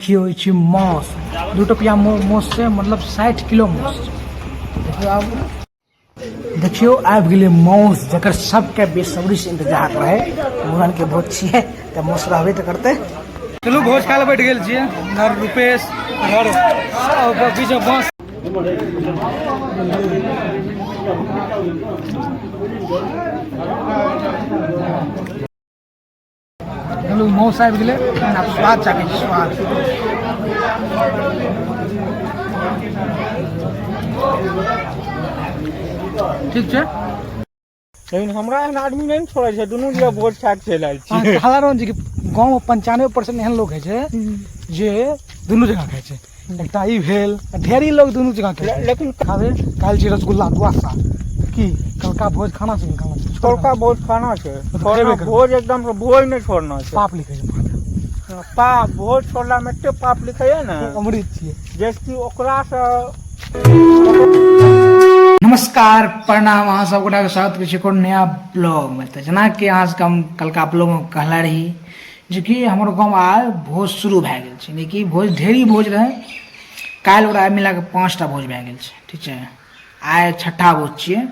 देखियौ ई छी माउस 2 टोपिया माउस छै, मतलब 60 किलो माउस छै। देखियौ आब देखियौ आबि गेलै माउस, जकर सबके बेसब्री से इंतजार रहे। मुड़न के भोज छियै तऽ माउस रहबे तऽ करतै। चलू भोज खाय लए बैठ गेल छियै। नर रुपेश घर बीच बाँस। चलू माउस आबि गेलै, आब स्वाद चाहै छी स्वाद। ठीक छै, लेकिन हमरा एहन आदमी नहि ने छोड़ै छै, दुनू दिया भोज खा के चलि आयल छी। साधारण जे कि गाँवमे 95% एहन लोक होइ छै जे दुनू जगह खाइ छै। एकटा ई भेल, ढेरी लोग दुनू जगह खाइ छै। लेकिन खाबे काल्हि छी रसगुल्ला दुआसा की कलका भोज खाना छै, खाना छै। कलका भोज खाना छै, खेबे करबै। भोज एकदम से भोज नहि छोड़ना छै। पाप लिखै छै। पाप भोज छोड़ला में एते पाप लिखैया ने, अमृत छियै। जैसे कि ओकरा से। नमस्कार, प्रणाम, अहाँ सब गोटाके स्वागत करै छी एक नया ब्लॉगमे। तऽ जेनाकि अहाँ सबके हम कलका ब्लॉगमे कहले रही जेकि हमर गाँवमे आइ भोज शुरू भए गेल छै, यानी कि भोज ढेरी भोज रहै काल्हि, ओकरा मिलाकऽ 5टा भोज भए गेल छै। ठीक छै, आइ छठा भोज छियै।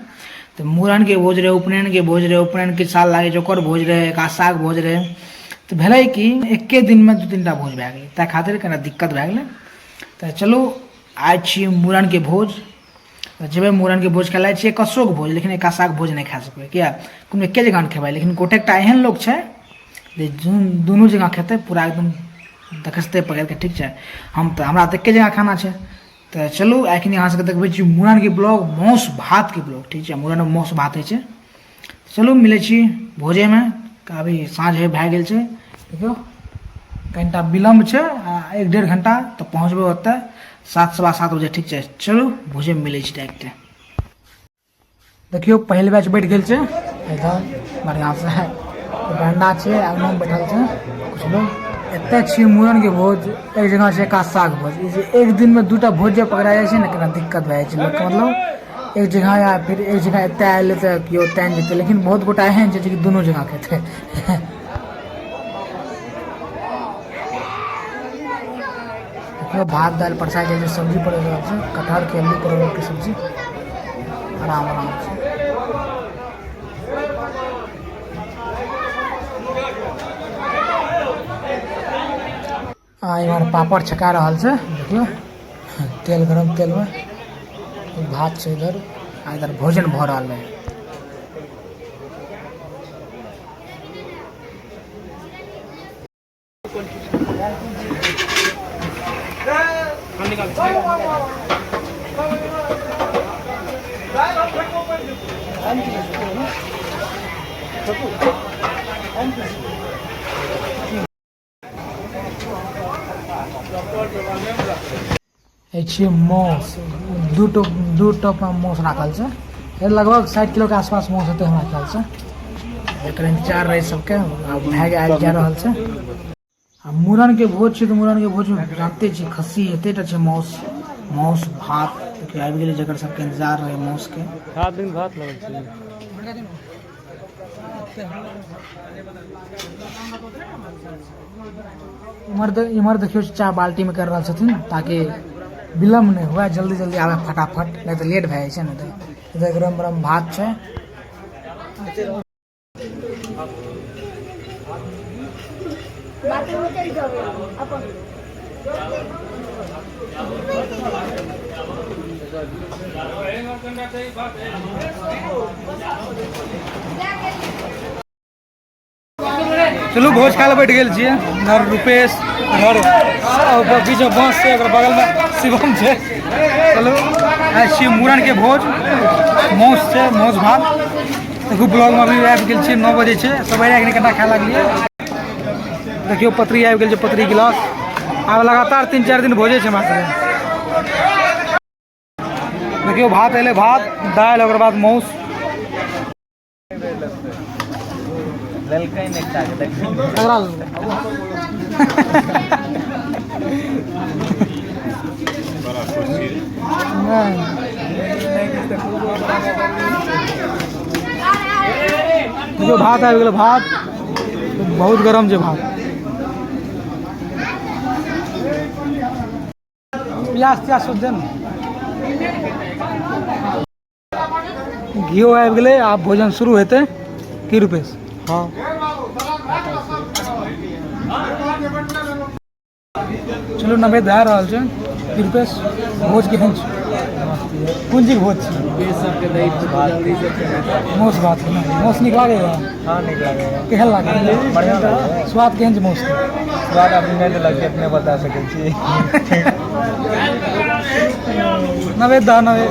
तऽ मूड़नके भोज रहै, उपनयनके भोज रहै, उपनयनके साल लागै छै ओकर भोज रहै, एकादशाके भोज रहै। तऽ भेलै कि एके दिनमे 2-3टा भोज भए गेलै, ताहि खातिर कनि दिक्कत भए गेलै। तऽ चलू आइ छियै मूड़नके भोज, तऽ जेबै मूड़नके भोज खाय लए। छियै कसोके भोज, लेकिन एकादशाके भोज नहि खा सकबै, किया कोनो एके जगह ने खेबै। लेकिन गोटेकटा एहन लोक छै जे दुनू जगह खेतै, पूरा एकदम देखसतै पकड़िके। ठीक छै, हम तऽ हमरा तऽ एके जगह खाना छै। तऽ चलू एखनी अहाँ सबके देखबै छी मूड़नके ब्लॉग, मासु भातके ब्लॉग। ठीक छै, मूड़नमे मासु भात होइ छै। चलू मिलै छी भोजेमे। अभी साँझ भए गेल छै, देखियौ कनिटा विलम्ब छै, आ 1-1.5 घंटा तऽ पहुँचबै ओतऽ 7-7:15 बजे। ठीक छै, चलू भोजेमे मिलै छी डायरेक्ट। देखियौ पहिल बैच बैठ गेल छै एकदम बढ़िआँसँ, बरामदा छै, आगूमे बैठल छै किछु लोग। एतऽ छियै मूड़नके भोज, एक जगह छै एकादशाके भोज। ई जे एक दिनमे 2टा भोज जे पकड़ा जाइ छै ने, कना दिक्कत भए जाइ छै लोकके। मतलब एक जगह या फिर एक जगह एतऽ आयल तऽ केओ ओतऽ नहि जेतै, लेकिन बहुत गोटा एहन छै जे कि दुनू जगह खेतै। देखियौ भात दालि परसायल जाइ छै, सब्जी पड़ि रहल छै, कटहरके अल्लू परवलके सब्जी, आराम आराम से। आ इम्हर पापड़ छका रहल छै, देखियौ तेल गरम तेलमे भात छै इधर, आ इधर भोजन भऽ रहल है। ई छियै माउस, दू टोप मे माउस राखल छै, लगभग 60 किलो के आसपास माउस हेतै हमरा ख्याल से। एकर इंतजार रहै सबके, आब भए गेल, आबि जा रहल छै। आ मूड़न के भोज छै तऽ मूड़न के भोज मे जानते छी खस्सी एते टा छै, माउस माउस भात। देखियौ आबि गेलै जकर सबके इंतजार रहै माउस के। 7 दिन भात लगल छै। इम्हर देखियौ चाह बाल्टी में कर रहल छथिन ताकि विलम्ब नहि हुए, जल्दी जल्दी आबे फटाफट, नहि तऽ लेट भए जाइ छै ने। तऽ इधर गरम गरम भात छै। चलू भोज खाय लए बैठ गेल छियै। नर रुपेश घर बीच में बाँस छै, ओकर बगलमे शिवम छै। चलू आइ छियै मूड़नके भोज, माउस छै, माउस भात। देखू ब्लॉगमे अभी आबि गेल छियै, 9 बजे छै, सवेरे एखनी कनिटा खाय लागलियै। देखियौ पतरी आबि गेल छै, पतरी गिलास। आब लगातार 3-4 दिन भोजे छै हमरा सबके। देखियौ भात एलै, भात दालि, ओकर बाद माउस। देखियौ भात आबि गेलै, भात बहुत गरम छै भात। प्याज त्याज सब दे ने। घियो आबि गेलै, आब भोजन शुरू हेतै। की रुपेश? हँ। चलू, नवेद भए रहल छै। की रुपेश, भोज केहन छै? कोन चीज भोज छै? मासु भात ने? मासु नीक लागैए? हँ, नीक लागैए। केहन लागैए? बढ़िआँ लागैए। स्वाद केहन छै मासुके? स्वाद अभी नहि देलक, अपने बता सकै छी। नवेद दह नवेद।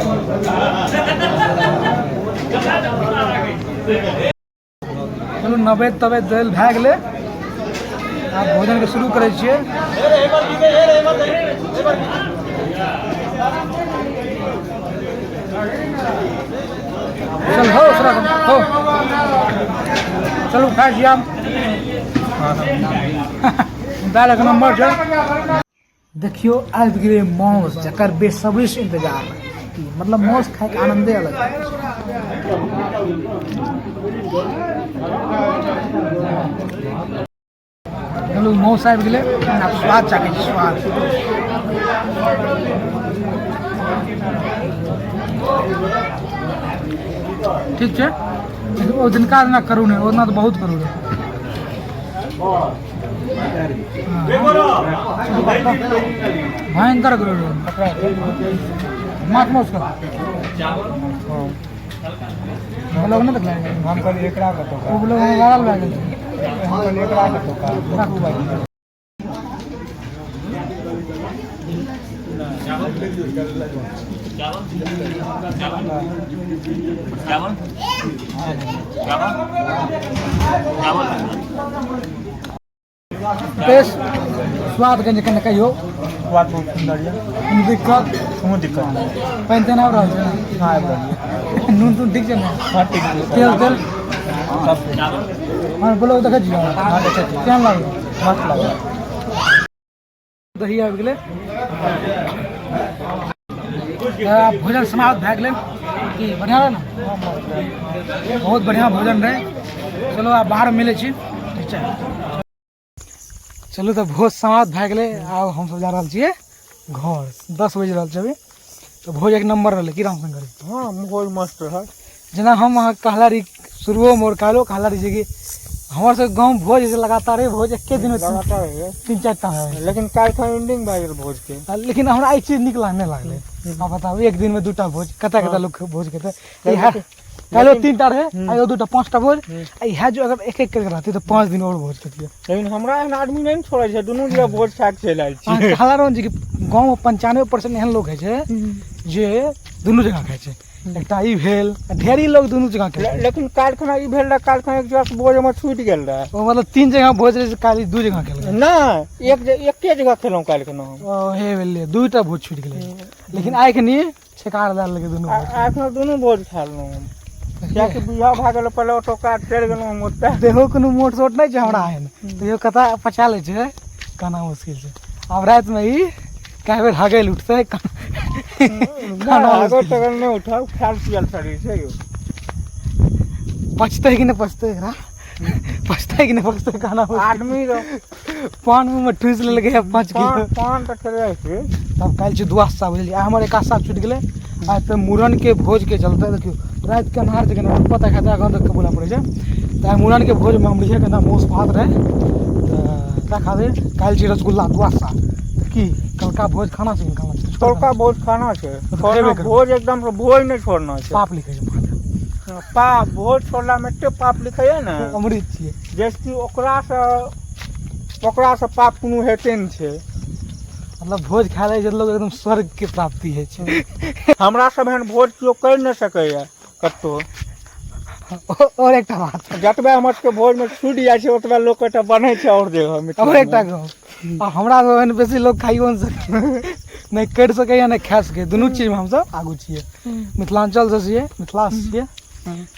चलू, नवेद तवेद देल भए गेलै, आब भोजनके शुरू करै छियै। चल हो हो, चलू खाइ छी आब। दालि एक नम्बर छै। देखियौ, आबि गेलै माउस, जकर बेसब्री से इंतजार रहै कि मतलब माउस खायके आनंदे अलग होइ छै। चलू, माउस आबि गेलै, आब स्वाद चाखै छी स्वाद। ठीक छै, लेकिन ओ दिनका जेना करू नहि, ओना तऽ बहुत करू रहै। भयंकर करू रहै माछ माउस का। ब्लॉग नहि देखले? हम कहलियै एकरा कतौ। ओ ब्लॉग हम वायरल भए गेल छै। हम कहलियै एकरा कतौ का। पेश स्वाद कनि कनि कहियौ। स्वाद बहुत सुन्दर यऽ। कोनो दिक्कत? कोनो दिक्कत नहि। पानि तानि आबि रहल छै ने? हाँ, आबि रहल यऽ। नून तून ठीक छै ने? हाँ, ठीक छै। तेल तेल? सब ठीक छै। हँ, ब्लॉग देखै छियै? हाँ, देखै छियै। केहन लागल? मस्त लागल। दही आबि गेलै, आब भोजन समाप्त भए गेलै। की बढ़िआँ रहै ने? बहुत बढ़िआँ भोजन रहै। चलू, आब बाहर मिलै छी। ठीक छै, चलू तऽ भोज समाप्त भए गेलै, आब हमसब जा रहल छियै घर। 10 बजि रहल छै अभी। तऽ भोज एक नम्बर रहलै की रामशंकर? हँ, भोज मस्त रहल। जेना हम अहाँ कहला रही शुरुओमे आओर काल्हिओ कहला रही जे कि हमर सबके गाँवमे भोज होइ छै, लगातारे भोज एके दिनमे लगातार होइए। तीन चारि टा होइ। लेकिन काल्हि खन एंडिंग भए गेल भोज के। लेकिन हमरा ई चीज नीक नहि लागलै। आब बताबू, एक दिनमे दूटा भोज, कतऽ कतऽ लोक भोज खेतै? इएह काल्हिओ तीन टा रहै, आइयो दूटा, पाँचटा भोज। आ इएह जो अगर एक एक करके रहतै तऽ 5 दिन आओर भोज खेतियै। लेकिन हमरा एहन आदमी नहि ने छोड़ै छै, दुनू जगह भोज खा के चलि आयल छी। कहला रहौं जे कि गाँवमे 95% एहन लोक होइ छै जे दुनू जगह खाइ छै। एकटा ई भेल, ढेरी लोग दुनू जगह खाइ छै। लेकिन काल्हि खना ई भेल रहै, काल्हि खना एक जगह से भोज हमर छूटि गेल रहै। ओ मतलब तीन जगह भोज रहै से काल्हि दू जगह खेलकै? नहि, एके जगह खेलहुँ काल्हि खना हम। ओ हे भेलै, दूटा भोज छूटि गेलै, लेकिन आइ कनि छेकार दए लेलकै दुनू भोज। आइ खना दुनू भोज खा लेलहुँ हम, कियाकि बियाह भए गेल पहिले, ओतुका चलि गेलहुँ हम ओतऽ। देहो कोनो मोट सोट नहि छै हमरा एहन, तैयो कतऽ पचा लै छै, कहना मुश्किल छै। आब रातिमे ई कए बेर हगै लए उठतै, खाना आगो तगल नहि उठाउ, खायल पियल शरीर छै यौ। पचतै कि नहि पचतै एकरा, पचतै कि नहि पचतै, कहना मुश्किल। आदमी रह पान मुँहमे ठूसि लेलकै है 5 किलो। पान पान तऽ खेले छै। तब काल्हि छै दुआदशा, बुझलियै? आइ हमर एकादशा छुटि गेलै। आइ फेर मूड़नके भोजके चलते देखियौ रातिके अन्हार छै, केना पता खाता एखन तक बोलऽ पड़ै छै। तऽ आइ मूड़नके भोजमे हम रहियै, केना मासु भात रहै, तऽ तै खातिर काल्हि छै रसगुल्ला दुआदशा। तऽ की कलका भोज खाना छै कि नहि खाना छै? कलका भोज खाना छै। तऽ छोड़ना खेबे करबै। भोज एकदम से भोज नहि छोड़ना छै। पाप लिखै छै। पाप, भोज छोड़लामे एते पाप लिखैया ने। अमृत छियै। जैसे कि ओकरासँ पाप कोनो हेते नहि छै। मतलब भोज खा लै छै लोग, एकदम स्वर्ग के प्राप्ति होइ छै। हमरा सब एहन भोज केओ करि नहि सकैया कतहु। और एकटा बात। जतबे हमर सबके भोजमे छूटि जाइ छै, ओतबे लोक एतऽ बनै छै आओर जगह मिथिलामे। और एकटा गप, आ हमरा सब एहन बेसी लोक खाइयो नहि सकै, नहि करि सकैया, नहि खा सकैया। दुनू चीजमे हमसब आगू छियै, मिथिलाञ्चलसँ छियै, मिथिलासँ छियै।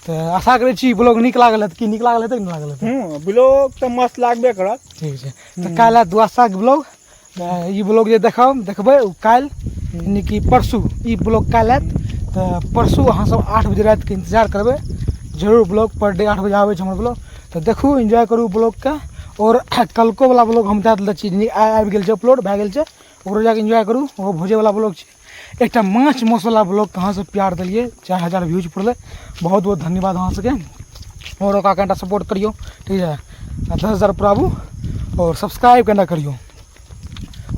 तऽ आशा करै छी ब्लॉग नीक लागल हेतै। की नीक लागल हेतै कि नहि लागल हेतै? ब्लॉग तऽ मस्त लागबे करत। ठीक छै, तऽ काल्हि आयत दुआसाके ब्लॉग। तऽ ई ब्लॉग जे देखब देखबै ओ काल्हि, यानी कि परसू। ई ब्लॉग काल्हि आयत, तऽ परसू अहाँसब 8 बजे रातिके इन्तजार करबै जरूर। ब्लॉग पर डे 8 बजे आबै छै हमर ब्लॉग, तऽ देखू, एन्जॉय करू ब्लॉगके। आओर कलको वाला ब्लॉग हम दए देने छी, आइ आबि गेल छै, अपलोड भए गेल छै। ओकरो जाके एन्जॉय करू, ओहो भोजेवला ब्लॉग छै। एकटा माछ मसाला ब्लॉग कहाँ से प्यार दिलियै, 4000 व्यूज पड़लै, बहुत बहुत धन्यवाद अहाँ सबके। आओर ओकरा कनिटा सपोर्ट करियौ, ठीक है। 10,000 पुराबू आओर सब्सक्राइब कनिटा करियौ।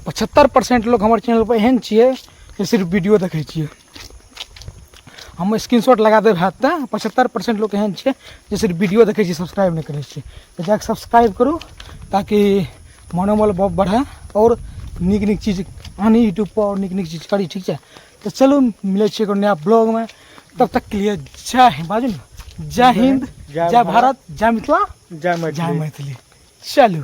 75% लोग हमर चैनल पर एहन छियै जे सिर्फ वीडियो देखै छियै। हम स्क्रीनशॉट लगा देब हैत तऽ 75% लोग एहन छियै जे सिर्फ वीडियो देखै छियै, सब्सक्राइब नहि करै छियै। तऽ जाके सब्सक्राइब करू ताकि मनोबल बढ़ै आओर नीक नीक चीज आनी यूट्यूबपर आओर नीक नीक चीज करी, ठीक छै। तऽ चलू मिलै छियै एगो नया ब्लॉगमे, तब तक के लिए जय हिन्द। बाजू ने, जय हिन्द, जय भारत, जय मिथिला, जय मैथिली, जय मैथिली। चलू।